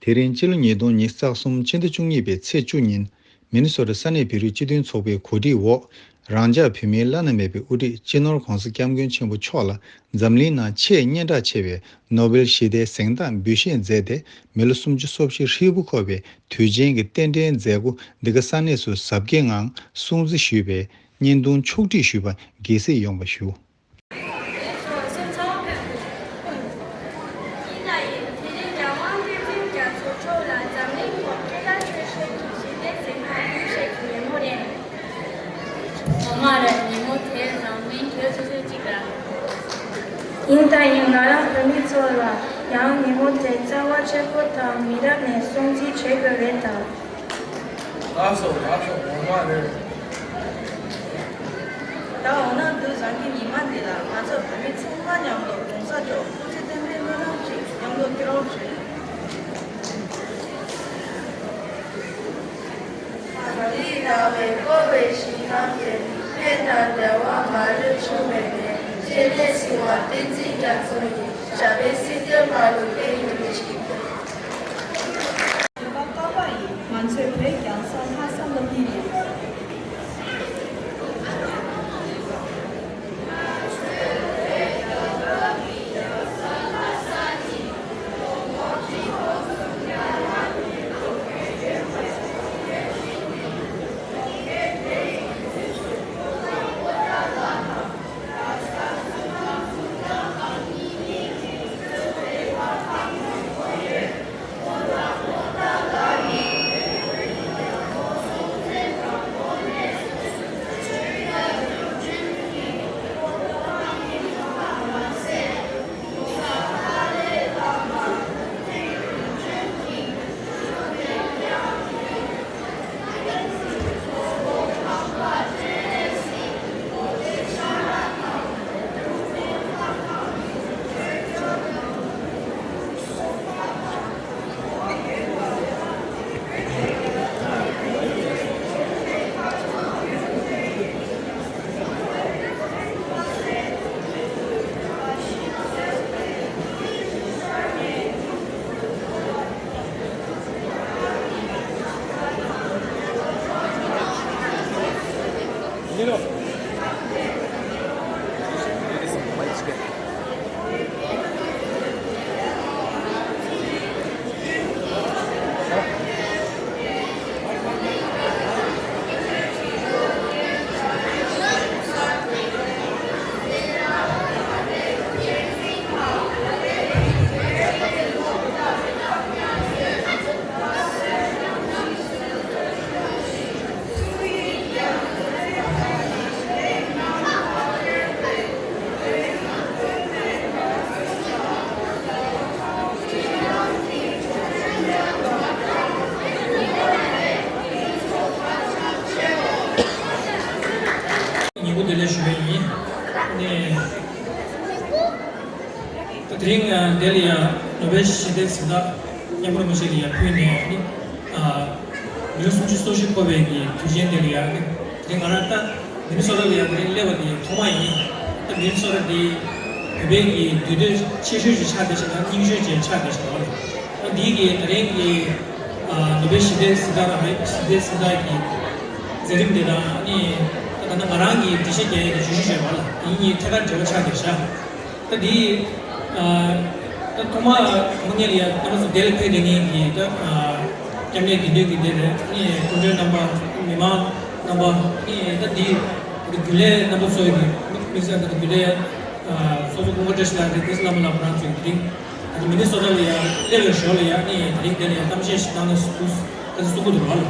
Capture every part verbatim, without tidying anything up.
དེ་རིང་སྤྱི་ལོ་ཉིས་སྟོང་ཉི་ཤུ་རྩ་གསུམ་ཕྱི་ཟླ་བཅུ་གཉིས་པའི་ཚེས་བཅུ་ཉིན། མི་ནི་སོ་ཊ་ས་གནས་བོད་རིགས་སྤྱི་མཐུན་ཚོགས་པའི་གོ་སྒྲིག་འོག་རང་ཅག་བོད་མིའི་བླ་ན་མེད་པའི་དབུ་ཁྲིད་སྤྱི་ནོར་༸གོང་ས་༸སྐྱབས་མགོན་ཆེན་པོ་མཆོག་ལ་འཛམ་གླིང་ནང་ཆེས་སྙན་གྲགས་ཆེ་བའི་ནོ་བེལ་ཞི་བདེའི་གཟེངས་རྟགས་འབུལ་བཞེས་མཛད་དེ། མི་ལོ་སུམ་ཅུ་སོ་བཞི་ཧྲིལ་པོ་འཁོར་བའི་དུས་ཆེན་གྱི་རྟེན་འབྲེལ་མཛད་སྒོ་འདི་ག་ས་གནས་སུ་གཟབ་རྒྱས་ངང་སྲུང་བརྩི་ཞུས་པའི་བརྙན་ཐུང་ཕྱོགས་སྒྲིག་ཞུས་པ་དགྱེས་གཟིགས་ཡོང་བ་ཞུ། ཡིན་ན་ཡང་དེ་རིང་རྒྱལ་དབང་བསྟན་འཛིན་རྒྱ་མཚོ་མཆོག་ལ་འཛམ་གླིང་ཐོག་སྐད་གྲགས་ཆེ་ཤོས་ཀྱི་ཞི་བདེའི་གཟེངས་རྟགས་འབུལ་བཞེས་ཀྱི་ཉིན་མོ་རེད། ངོ་མ་རེད། ཉིན་མོ་དེ་འཛམ་གླིང་གི་སོ་སོའི་གཅིག་རེད། ཡིན་དང་ཡིན། ང་རང་བོད་མི་ཚོ་ལ་ཡང་ཉིན་མོ་དེ་རྩ་བ་ཆེན་པོ་དང་མི་རབས་ནས་སྲུང་བརྩི་བྱེད་དགོས་རེད་དམ། ལགས་སོ། ལགས་སོ། ངོ་མ་རེད། ད་འོ་ན་དུས་བཟང་གི་ཉི་མ་འདི་ལ་ང་ཚོ་བོད་མི་ཚང་མ་མཉམ་དུ་༸གོང་ས་མཆོག་སྐུ་ཚེ་བརྟན་པའི་སྨོན་ལམ་ཞིག་མཉམ་དུ་སྐྱོར་རོགས་བྱེད། མ་ལུས་ལྟ་བའི་བསྐོར་བའི་ཞིང་ཁམས་དེར། མེ་དང་བདེ་བ་མ་ལུས་འབྱུང་བའི་གནས། སྤྱན་རས་གཟིགས་དབང་བསྟན་འཛིན་རྒྱ་མཚོ་ཡི། ཞབས་པད་སྲིད་མཐའི་བར་དུ་བརྟན་གྱུར་ཅིག། བོད་པ་ཀ་པ་ཡིས་ང་ཚོའི་བོད་རྒྱལ་ས་ལྷ་ས་ལ་ཕུལ་ཡོད། ཉིན་གུང་བདེ་ལེགས་ཞུ་བ་ཡིན། ནས། ད་དེ་རིང་འདི་ལ་ཡང་ནོ་བེལ་ཞི་བདེའི་གཟེངས་རྟགས་མཉམ་མི་རིན་པོ་ཆེ་ལ་ཡང་ཕུལ་ནས་ནི། མི་ལོ་སུམ་ཅུ་སོ་བཞི་འཁོར་བའི་གི་དུས་ཆེན་འདི་ལ་ཡང་ནི། དེ་རིང་ང་རང་ད་མི་ནི་སོ་ཊ་ལ་ཡང་དེ་རིང་སླེབས་པ་དེ་ཐོག་མ་ཡིན། ད་མི་ནི་སོ་ཊ་འདི་བོད་པའི་གི་འདུས་སྡོད་ཆེ་ཤོས་ཅིག་ཆགས་བསྡད་ཤག་དང་རྙིང་ཤོས་ཅིག་ཆགས་བསྡད་ཤག་ལ། ད་འདི་གི་དེ་རིང་གི་ནོ་བེལ་ཞི་བདེའི་གཟེངས་རྟགས་རང་རེད། ཞི་བདེའི་གཟེངས་རྟགས་ཀྱི་མཛད་རིམ་འདི་དང་ནི། ད་ད་ལྟ་ང་རང་གི་འགྲེལ་བཤད་རྒྱག་ཡས་ཀྱི་བརྗོད་གཞི་བྱས་པ་ལ་དེ་གཉིས་ཐད་ཀར་འབྲེལ་བ་ཆགས་བསྡད་ཤག་ད་འདི། ད་ཐོག་མ་དངོས་གནས་ལ་ཡ་ད་ང་ཚོ་འདི་ལ་ཕེབས་བསྡད་མཁན་གྱི་ད་སྐྱབས་གནས་དགེ་འདུན་གྱི་སྡེ་རེད། ཨ་ནི་སྐུ་མགྲོན་རྣམ་པ། མི་མང་རྣམ་པ། ཨ་ནི་ད་འདི་རྒྱུན་ལས་རྣམ་པ་ཚོ་གི་དམིགས་བསལ་ད་རྒྱུན་ལས་ཚོགས་གཙོ་སྐུ་ངོ་བཀྲ་ཤིས་ལགས་རེད། ཏེ་སི་བླ་མ་ལགས་ཁོ་རང་ཚོ་གི་དེ་རིང་ད་མི་ནི་སོ་ཊ་ལ་ཡ་སླེབས་པའི་ཞོར་ལ་ཡ་ཨ་ནི་དེ་རིང་འདི་ལ་ཡ་གཏམ་བཤད་ཞིག་གནང་ན་སུ་ད་གསུང་གི་འདུག་ར་ལ།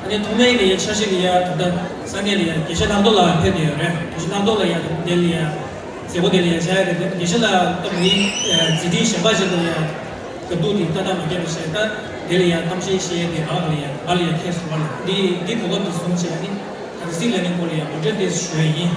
ཨ་ནི་ཐོག་མའི་ལ་ཡ་འཆར་གཞི་ལ་ཡ་ད་ལྟ་ས་གནས་ལ་ཡ་དགེ་བཤེས་ལྷག་རྡོར་ལགས་ཕེབས་བསྡད་ཡོད་རེད། དགེ་བཤེས་ལྷག་རྡོར་ལགས་ཡ་འདི་ལ་ཡ་མཛད་སྒོ་དེ་ལ་ཡ་བཞག་ཡ་རེད། དེ་དགེ་བཤེས་ལགས་སྟབས་མི་རིང་མཛད་འཕྲིན་གཞན་པ་ཞིག་ལ་ཡ་དགའ་སྡུག་དེ་ལྟ་སྟངས་མ་ཁྱབ་པ་བྱས། ད་དེ་ལ་ཡ་གཏམ་བཤད་བཤད་ཡ་དེ་ང་ལ་ཡ་ང་ལ་ཡ་ཁྱད་སོང་བ་ལ། འདི་འདི་གོ་སྐབས་དེ་བཟུང་བྱས་ནི་ད་ལྟ་སྲིད་ལས་ནི་སྐོར་ལ་ཡ་ངོ་སྤྲོད་དེ་ཞུ་ཡ་ཡིན།